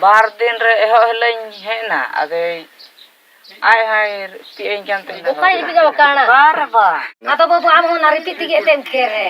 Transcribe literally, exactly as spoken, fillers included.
ᱵᱟᱨ ᱫᱤᱱ ᱨᱮ ᱮᱦᱚᱵ ᱦᱤᱞᱳᱜ ᱤᱧ ᱦᱮᱡ ᱮᱱᱟ, ᱟᱫᱚᱭ ᱟᱡ ᱦᱚᱸᱭ ᱨᱤᱯᱤᱫ ᱟᱹᱧ ᱠᱟᱱ ᱛᱟᱦᱮᱸ᱾ ᱚᱠᱟᱭ ᱨᱤᱯᱤᱫ ᱠᱟᱱᱟ? ᱵᱟᱨ ᱵᱟᱨ᱾ ᱟᱫᱚ ᱵᱟᱹᱵᱩ, ᱟᱢ ᱦᱚᱸ ᱚᱱᱟ ᱨᱤᱯᱤᱫ ᱛᱮᱜᱮ ᱮᱱᱛᱮᱢ ᱠᱷᱮᱨ ᱨᱮ᱾